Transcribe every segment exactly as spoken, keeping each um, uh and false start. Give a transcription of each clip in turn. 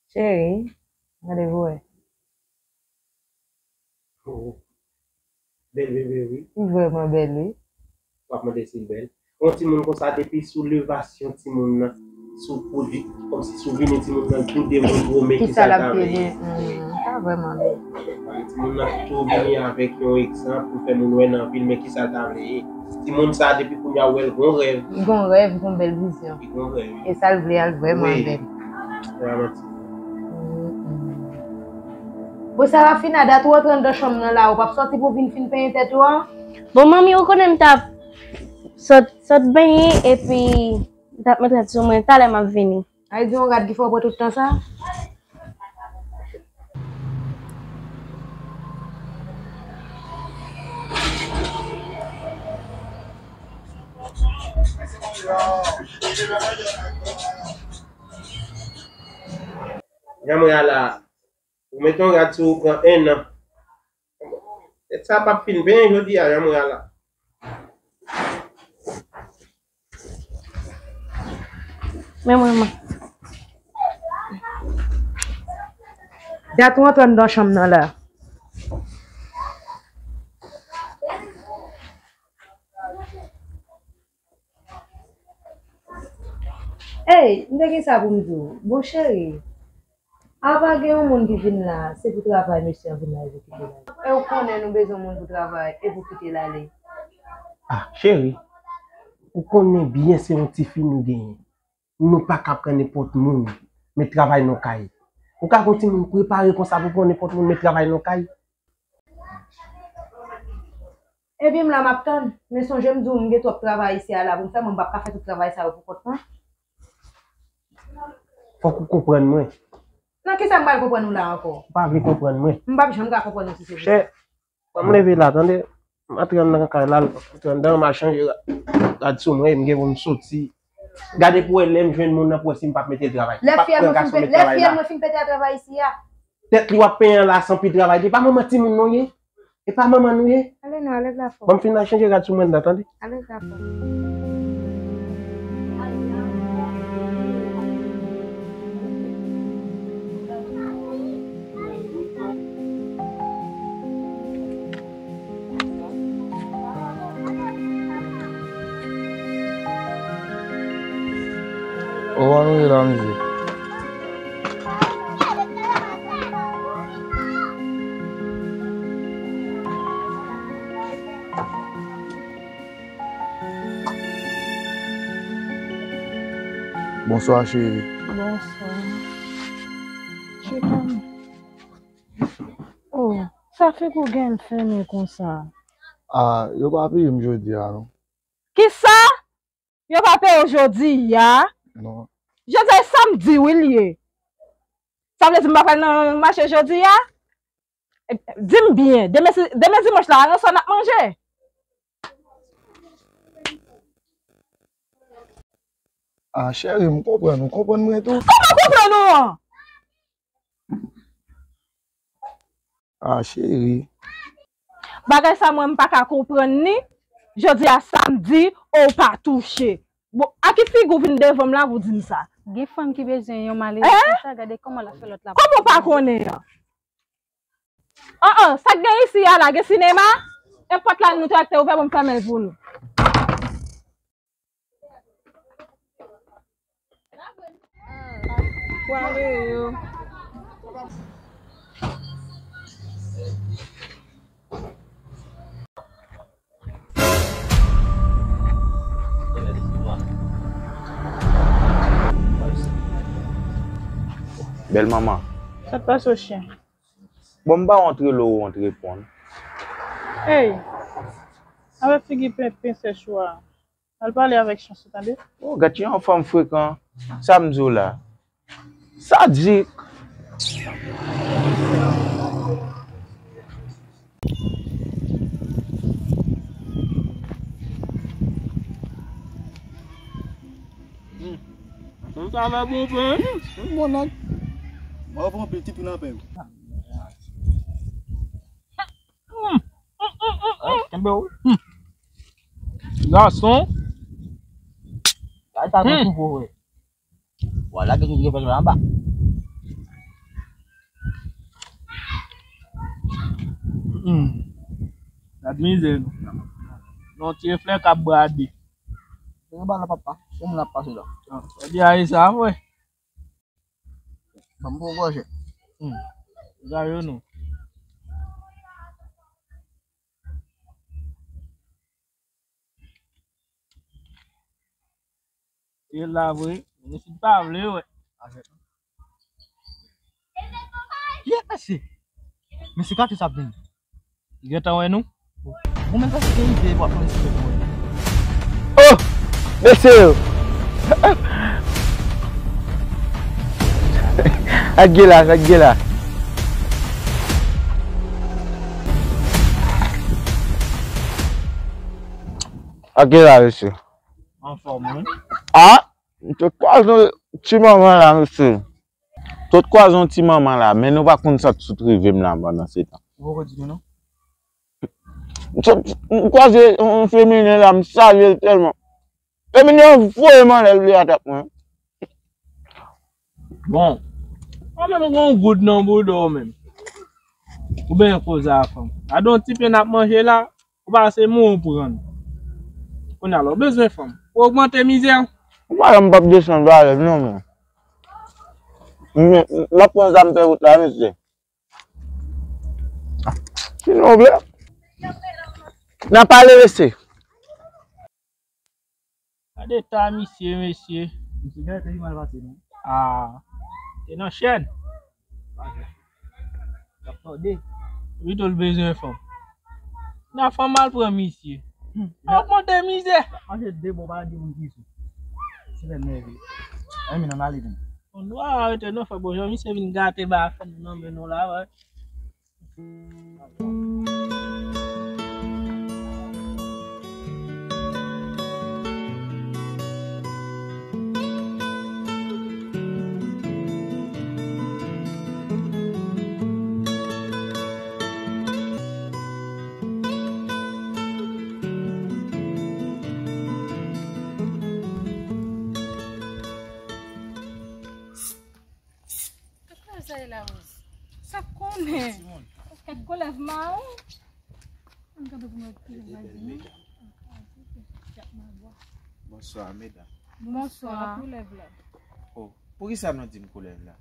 Cheri, gade pou wè. Oh. Bèl bebe, wi. Li vrèman bèl, wi. W ap mande si l bèl. Yon timoun konsa, depi sou levasyon timoun nan, sou pwodui, kòmsi sou vini timoun nan, tou de moun gwo men ki sa l ta vle ye. Sa vrèman bèl. Timoun nan tou vini avèk yon egzanp pou fè moun wè nan vi l, men ki sa l ta vle ye. Timoun sa, depi kounye a, ou wè l gon rèv. Li gon rèv, li gon bèl vizyon. Li gon rèv. E sa l vle a, l vrèman bèl. Wi. Pa manti. Mm, mm. Bon, Sarafina, dat ou antre anndan chanm nan la, ou p ap sòti pou w vin fin penyen tèt ou an? Bon, manmi, ou konnen m t ap sot, sot benyen, epi m t ap met rad sou mwen, talè m ap vini. Ay, di yon rad ki fè w pran tout tan sa? Jan mwen a la, ou met yon rad sou ou pran ennan. Tèt sa p ap fin benyen jodi a, jan mwen a la. Men mwen, mwen. Dat ou antre anndan chanm nan la. Ey, m te gen sa pou m di w. Bon, cheri, apa gen yon moun ki vin la, se pou travay mesye an vin la, e pou kite l ale. E ou konnen nou bezwen moun pou travay, e pou kite l ale. Ah, cheri, ou konnen byen se yon tifi nou genyen. Nou pa ka pran nenpòt moun, met travay nan kay. Ou ka gen yon timoun prepare konsa pou pran nenpòt moun, met travay nan kay. Ebyen, m la, m ap tann. Men sonje m di w, m gen twòp travay isi a la pou m fè, mwen m p ap ka fè tout travay sa yo pou kont mwen. Fòk ou konprann mwen. Nan kisa m pral konprann ou la ankò? Ou pa vle konprann mwen. M p ap janm ka konprann ou si se pou sa. Chè, ban m leve la, tande. M antre anndan kay la, m antre anndan, m al chanje ra-, rad sou mwen, m gen pou m soti. Gade pou wè lè m jwenn moun nan pou wè si m p ap mete l travay. Lè fyèl mwen fin pete a travay isi a. Tèt li w ap penyen an la san pi travay. E pa manman timoun non ye. E pa manman nou ye. Ale non, ale la fò. Ban m fin al chanje rad sou mwen la, tande. Ale la fò. Kòman nou ye la, mesye? Bonswa, cheri. Bonswa. Chita. Oh, sa figi w genlè fèmen konsa? Ah, yo pa peye m jodi a, non. Kisa? Yo pa peye w jodi a? Non. Jodi a e samdi, wi, l ye. Sa vle di m pa pral nan mache jodi a? E, di m byen, demen se, demen dimanch la, nan sa n ap manje? Ah, cheri, m konprann ou. Konprann mwen tou. Kòman konprann ou an? Ah, cheri. Bagay sa mwen m pa ka konprann ni. Jodi a samdi, ou pa touche. Bon, a ki figi w vin devan m la pou di m sa? Gen fanm ki bezwen yon malere konsa, gade kòman l ap fè lòt la. Kòman w pa konnen an? An an, sa k gen isi a la, gen sinema? E pòt la nou te ak te ouvè, bon, m fèmen l pou nou. Pwale yo. Bèl manman. Sa k pase w, chyen? Bon, m ba w antre lo ou antre pon. Ey! Avèk figi pen, pen sèch ou a. Al pale avèk chans ou, tande? Oh, gad yon fanm frekan. Sa m di w la. Sadik. Hmm. Sa fè bon pen. Hmm, bon nèg. Mwen pran pil ti pi nan pen. Kenbe w. Gason. Ay, sa bon pou vre. Wala, gen yon fèt anba. Hmm. Gad mizè nou. Non, ti flè k ap brade. Se yon bal la, papa. Se moun ap pase la. Sa di a e sa vre. Ban m pran yon gòje. Hmm. Gade yo non. Se la vre. Mesye pa vle wè. Ye, mesye. Mesye, gade sa ap vini. Gentan wè nou? Ou menm pa gen ide, w ap mande si gentan wè nou. Oh! Mesye yo! Sa k gen la, sa k gen la? Sa k gen la, mesye? Anfòm, wi. Ah! M te kwaze yon ti manman la, mesye. Sot kwaze yon ti manman la, men nou pa konn sa k sot rive m la pandan se tan. Ou poko di nou non? M sot, m kwaze yon feminen la, m salye l tèlman. Feminen an voye m anlè l vle atak mwen. Bon, ou menm ou gon goud nan bouda w menm. Ou benyen koze a fanm. Gade yon ti pen n ap manje la. Ou pa se moun ou pran. Kounye a la, ou bezwen fanm. Ou ogmante mizè. Ou pa wè m p ap desann valè m non, men. Men, m ap pran zam fè wout la, mesye. Sinon, vle. N a pale, mesye. Gade eta misye, mesye. Misye, gade eta li mal pase, non? Ah, te nan chèn. L ap tòde. Pito l bezwen fanm. Nan fanm al pran misye. Hmm. Ogmante mizè. L ap manje de bò, pa di moun ki sou. Se lè nève. Ay, men nan ale vin. Bon, nou pa rete non, fè bon jan misye vin gate ba fanm nan men nou la, wè. Kòman sa ye la, Rose? Sa konnen? Kèk kolèv mawon. Ann kanpe pou mwen pi vadi non. Bonswa, medam. Bonswa. Kolèv la. Oh, poukisa nou di m kolèv la?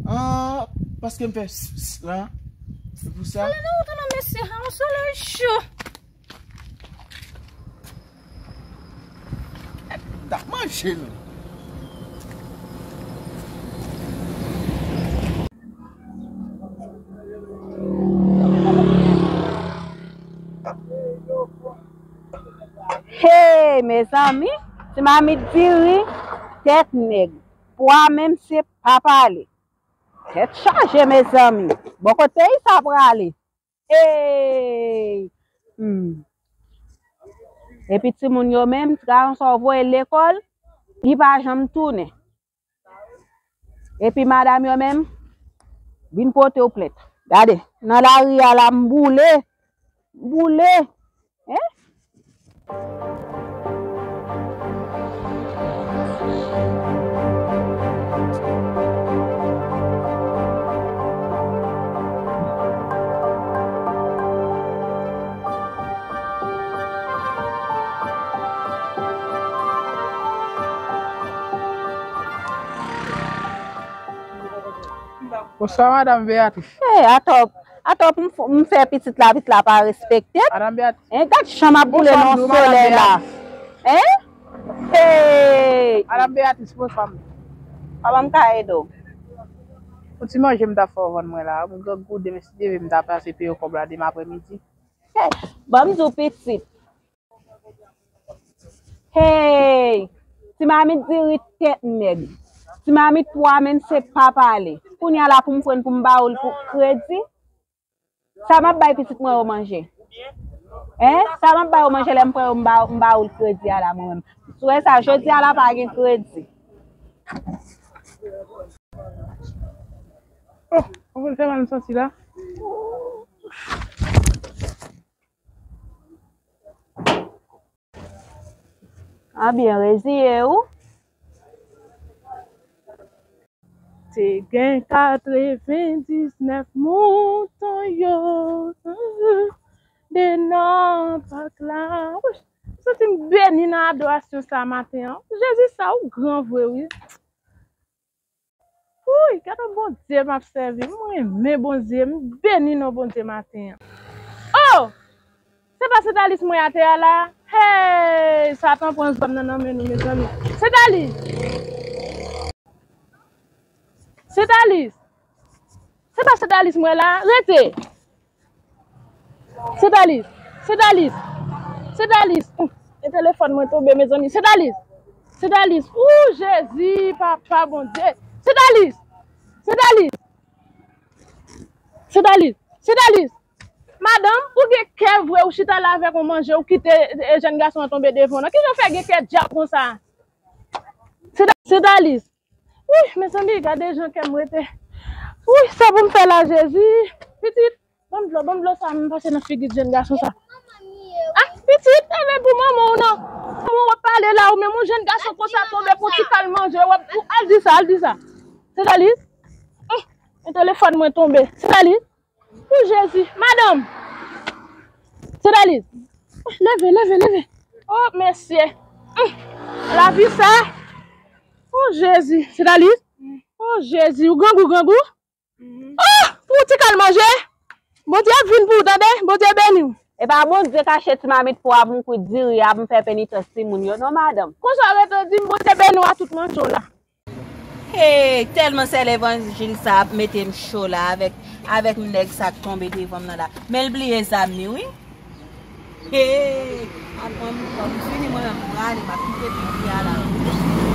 Ah, paske m fè s, s la. Se pou sa. Solèy nan wout la, mesye, ha, yon solèy cho. M t ap manje l. Hey, mezanmi, ti mamit diri, tèt nèg, pwa menm se pa pale. Tèt chaje, mezanmi. Bon, kote sa prale? Ey! Hmm. Epi timoun yo menm, ti gason sa w voye lekòl, li pa janm tounen. Epi madanm yo menm, vin pote w plent. Gade, nan lari a la, m boule. M boule. Hein? Bonswa, madanm Beatrice. Hey, atò, atò pou m f-, m fè pitit la, pitit la pa respekte m. Madanm Beatrice. Hein, gad jan m ap boule nan solèy la. Hein? Hey! Madanm Beatrice, bonswa. Kòman m ka ede w? Yon ti manje m ta fè w vann mwen la. Mwen grangou, demen si Dye vle m ta pase peye w kòb la demen aprèmidi. Hey, ban m di w pitit. Hey! Ti mamit diri tèt nèg. Ti mamit pwa menm se pa pale. Kounye a la pou m pran pou m ba w l pou kredi. Sa m ap bay pitit mwen yo manje? Hein? Sa m ap ba yo manje lè m pran yo m ba, m ba ou l kredi a la mwen menm? Sou wè sa, jodi a la pa gen kredi. Oh, ou konn fè mal m santi la? A byen reziye ou. Te gen katrevendiznèf mouton yo dedan pak la. Wi, m santi m beni nan adorasyon sa maten an. Jezi sa, ou gran vre, wi. Wi, gade Bondye m ap sèvi. M renmen Bondye. M beni non Bondye maten an. Oh! Se pa Sedalis mwen atè a la? Hey! Satan pran zòm nan nan men nou, mezanmi. Sedalis! Sedalis! Se pa Sedalis mwen la? Rete! Sedalis! Sedalis! Sedalis! Hum, e telefòn mwen tonbe, mezanmi. Sedalis! Sedalis! Ou Jezi, papa Bondye! Sedalis! Sedalis! Sedalis! Sedalis! Madanm, ou gen kè vre, ou chita la avèk yon manje, ou kite e, jèn gason an tonbe devan w. Nan kijan w fè gen kè dyab konsa? Seda- Sedalis. Wi, mezanmi, gade jan kè m rete. Wi, sa pou m fè la, Jezi? Pitit, ban m dlo, ban m dlo sa, m pase nan figi jèn gason sa. Ah, pitit, e men pou manman w non. Manman w ap pale la, ou menm yon jèn gason konsa tonbe pou ti kal manje, w ap, ou, al di sa, al di sa. Sedalis? Hum, e telefòn mwen tonbe. Sedalis? Pou Jezi. Madanm! Sedalis! Leve, leve, leve. Oh, mesye. Hum. Lavi sa. Oh, Jezi. Sedalis? Oh, Jezi. Ou grangou, grangou? Oh, pou ti kal manje. Bondye ap vin pou ou, tande? Bondye beni w. E pa Bondye kache ti mamit pou w ap m kwit diri, ap m fè penitans timoun yo, non, madanm. Konsa w rete w di m Bondye beni w a tout manje w la. Hey, tèlman sè levanjil sa ap mete m cho la avèk, avèk nèg sa k tonbe devan m nan la. Men l bliye zam li, wi. Hey, apre m, m fini mwen menm, m prale, m ap kite peyi a la.